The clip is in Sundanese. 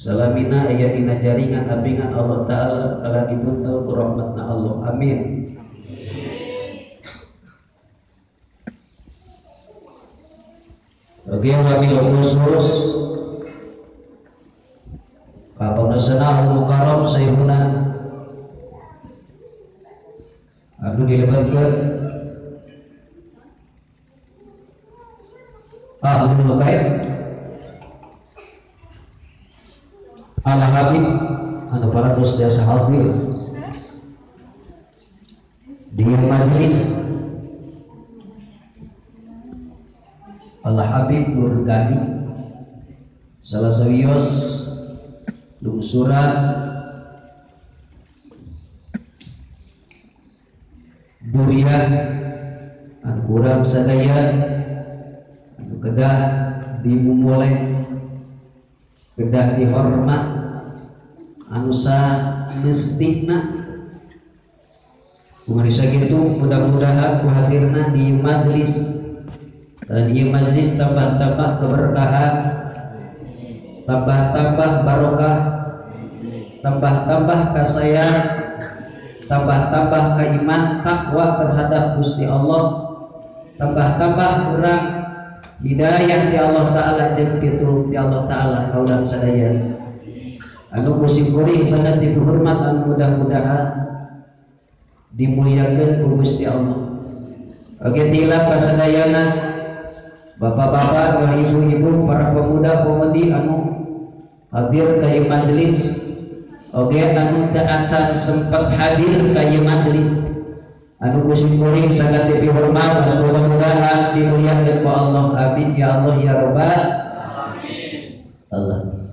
Salamina aya dina jaringan apingan Allah Ta'ala kala dibuntel ku rahmatna Allah. Amin. Oke, wabil khusus Kaponasana al-Mukarram Sayyiduna anu dilebatkeun Ahlul Bait Al-Habib anu parantos jasa hadir di majelis Al-Habib Nur Gani salah sawios lungsuran durian anu kurang sadaya anu kedah dimumoleh kedah dihormat anu samestina. Kumarisa kitu mudah-mudahan ku hadirna di majelis dan di majelis tambah-tambah keberkahan, tambah-tambah barokah, tambah-tambah kasayang, tambah-tambah keiman takwa terhadap Gusti Allah, tambah-tambah urang hidayah di Allah Ta'ala jeung pitulung di Allah Ta'ala kaurang sadaya. Anu kusim kuring sangat dihormat anu mudah-mudahan dimuliakeun ku Gusti Allah. Oke tilap kasadayana bapak-bapak, ibu-ibu, para pemuda-pemudi anu hadir ka ieu majelis, oge anu teu acan sempat hadir ka ieu majelis, anu kusim kuring sangat dihormat anu mudah-mudahan dimuliakeun ku Allah. Amin ya Allah ya Rabbal alamin. Allah.